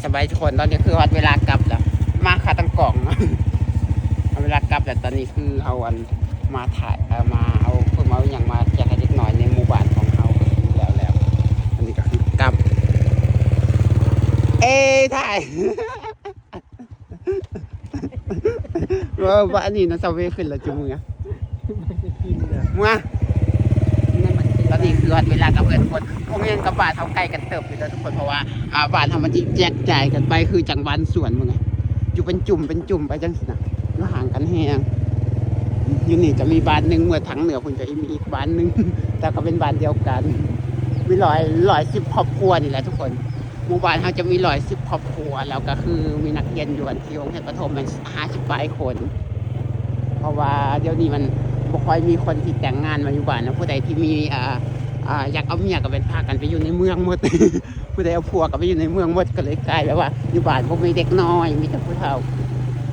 ສະບາຍທຸກຄົນ ຕອນນີ້ຄືຮອດເວລາກັບແລ້ວ ມາຄາຕັ້ງກ້ອງ ເວລາກັບແລ້ວ. ຕອນນີ້ຄືເຮົາ ອັນ ມາຖ່າຍ ເອີ ມາເອົາເພິ່ນເອົາຫຍັງມາແຈກໃຫ້ເດັກນ້ອຍໃນໝູ່ບ້ານຂອງເຮົາ ກໍຄືແລ້ວແລ້ວ. ອັນນີ້ກໍຄືກັບ ເອ ຖ່າຍ ເອີ ວ່າອັນນີ້ນະ ຊາວເວຂຶ້ນແລ້ວ ຈຸເມືອ ເມືອ. ຕອນນີ້ຄືຮອດເວລາກັບເຮືອນຄົນ ໂຮງຮຽນກັບບ້ານເຮົາໃກ້ກັນເຕີບຢູ່ເດີທຸກຄົນ ເພາະວ່າ ອ່າ ບ້ານເຮົາມັນຊິແຈກຈ່າຍກັນໄປ ຄືຈັ່ງບ້ານສວນເບິ່ງ ຢູ່ເປັນຈຸ່ມເປັນຈຸ່ມໄປຈັ່ງຊີ້ນະ ຢູ່ຫ່າງກັນແຮງ. ຢູ່ນີ້ຈະມີບ້ານໜຶ່ງ ເມືອທາງເໜືອພຸ້ນຈະມີອີກບ້ານໜຶ່ງ ແຕ່ກໍເປັນບ້ານດຽວກັນ ມີຮ້ອຍ ຮ້ອຍສິບຄອບຄົວນີ້ແຫຼະທຸກຄົນ. ໝູ່ບ້ານເຮົາຈະມີຮ້ອຍສິບຄອບຄົວ ແລ້ວກໍຄືມີນັກຮຽນຢູ່ ອັນ ທີ່ໂຮງຮຽນປະຖົມແມ່ນຫ້າສິບປາຍຄົນ ເພາະວ່າດຽວນີ້ມັນບໍ່ຄ່ອຍມີຄົນທີ່ແຕ່ງງານມາຢູ່ບ້ານນະ. ຜູ້ໃດທີ່ມີ ອ່າ ອ່າ ຢາກເອົາເມຍກໍແມ່ນພາກັນໄປຢູ່ໃນເມືອງໝົດ ຜູ້ໃດເອົາຜົວກໍໄປຢູ່ໃນເມືອງໝົດ ກໍເລີຍກາຍແບບວ່າຢູ່ບ້ານບໍ່ມີເດັກນ້ອຍ ມີແຕ່ຜູ້ເຖົ້າ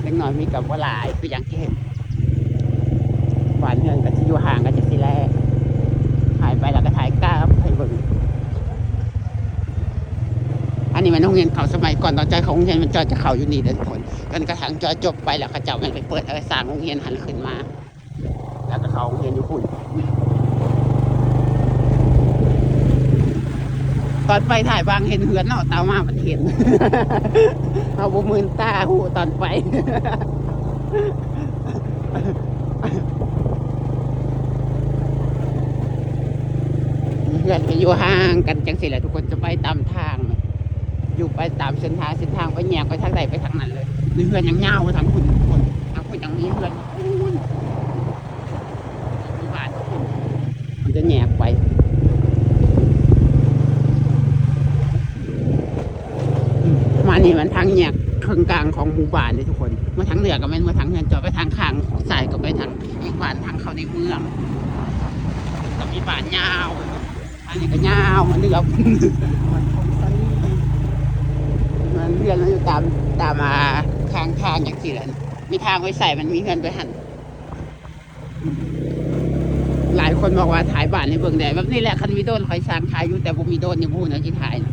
ເດັກນ້ອຍມີກໍບໍ່ຫຼາຍ ຄືຢ່າງທີ່ເຫັນ. ບ້ານເຮືອນກໍຊິຢູ່ຫ່າງກັນຈັ່ງຊີ້ແຫຼະ ຖ່າຍໄປແລ້ວກໍຖ່າຍກັບໃຫ້ເບິ່ງ. ອັນນີ້ແມ່ນໂຮງຮຽນເກົ່າສະໄໝກ່ອນ ຕອນຈອຍເຂົ້າໂຮງຮຽນ ມັນຈອຍຈະເຂົ້າຢູ່ນີ້ເດີທຸກຄົນ. ຈົນກະທັ່ງຈອຍຈົບໄປແລ້ວ ເຂົາເຈົ້າແມ່ນໄປເປີດ ເອີ ສ້າງໂຮງຮຽນຫັ້ນຂຶ້ນມາ ແລ້ວກໍເຂົ້າໂຮງຮຽນຢູ່ພຸ້ນ. ຕອນໄປຖ່າຍຫວ່າງເຫັນເຮືອນເນາະ ຕາມມາມັນເຫັນ ເຮົາບໍ່ມື່ນຕາຮູ້ຕອນໄປ. ເຮືອນກໍຢູ່ຫ່າງກັນຈັ່ງຊີ້ແຫຼະທຸກຄົນ ຈະໄປຕາມທາງ ຢູ່ໄປຕາມເສັ້ນທາງ ເສັ້ນທາງໄປແຍກໄປທາງໃດໄປທາງນັ້ນເລີຍ. ມີເຮືອນຍັງຍາວໄປທາງພຸ້ນທຸກຄົນ ທາງພຸ້ນຍັງມີເຮືອນພຸ້ນ ມີບ້ານພຸ້ນ ມັນຈະແຍກໄປ. ມານີ້ມັນທາງແຍກເຄິ່ງກາງຂອງໝູ່ບ້ານເດ້ທຸກຄົນ. ມາທາງເໜືອກໍແມ່ນ ມາທາງເຮືອນຈອຍ ໄປທາງຂ້າງຊ້າຍກໍໄປທາງອີກບ້ານ ທາງເຂົ້າໃນເມືອງ ກໍມີບ້ານຍາວ. ອັນນີ້ກໍຍາວມາເຫຼືອ ມັນເຮືອນມັນຢູ່ຕາມ ຕາມ ອ່າ ຂ້າງທາງຈັ່ງຊີ້ແຫຼະ ມີທາງໄປໃສ ມັນມີເຮືອນໄປຫັ້ນ. ຫຼາຍຄົນບອກວ່າຖ່າຍບ້ານໃຫ້ເບິ່ງແດ່ ແບບນີ້ແຫຼະ. ຄັນມີໂດຣນຂ້ອຍຊ່າງຖ່າຍຢູ່ ແຕ່ບໍ່ມີໂດຣນນີ້ ບໍ່ຮູ້ແນວຊິຖ່າຍນະ.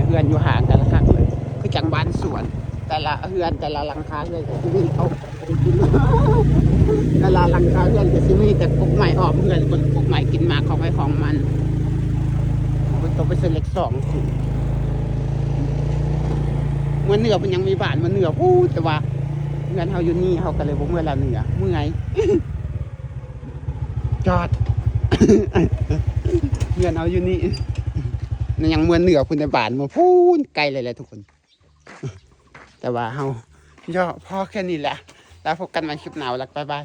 ເຮືອນຢູ່ຫ່າງກັນຄັກເລີຍ ຄືຈັ່ງບ້ານສວນ ແຕ່ລະເຮືອນ ແຕ່ລະຫຼັງຄາເຮືອນກໍຊິມີ ເອົາ ແຕ່ລະຫຼັງຄາເຮືອນກໍຊິມີແຕ່ກົກໄມ້ອ້ອມເຮືອນ ກົກໄມ້ກິນໝາກຂອງໃຜຂອງມັນ. ເພິ່ນຕ້ອງໄປຊື້ເຫຼັກສອງ ເມືອເໜືອເພິ່ນຍັງມີບ້ານເມືອເໜືອພຸ້ນ ແຕ່ວ່າເຮືອນເຮົາຢູ່ນີ້ ເຮົາກໍເລີຍບໍ່ເມືອລາວເໜືອ ເມື່ອຍ ຈອດ ເຮືອນເຮົາຢູ່ນີ້ ຍັງເມືອເໜືອພຸ້ນ ແຕ່ບ້ານເມືອພຸ້ນ ໄກເລີຍແຫຼະທຸກຄົນ. ແຕ່ວ່າເຮົາເຍາະພໍແຄ່ນີ້ແຫຼະ ແລ້ວພົບກັນໃໝ່ຄລິບໜ້າ ແລ້ວບາຍບາຍ.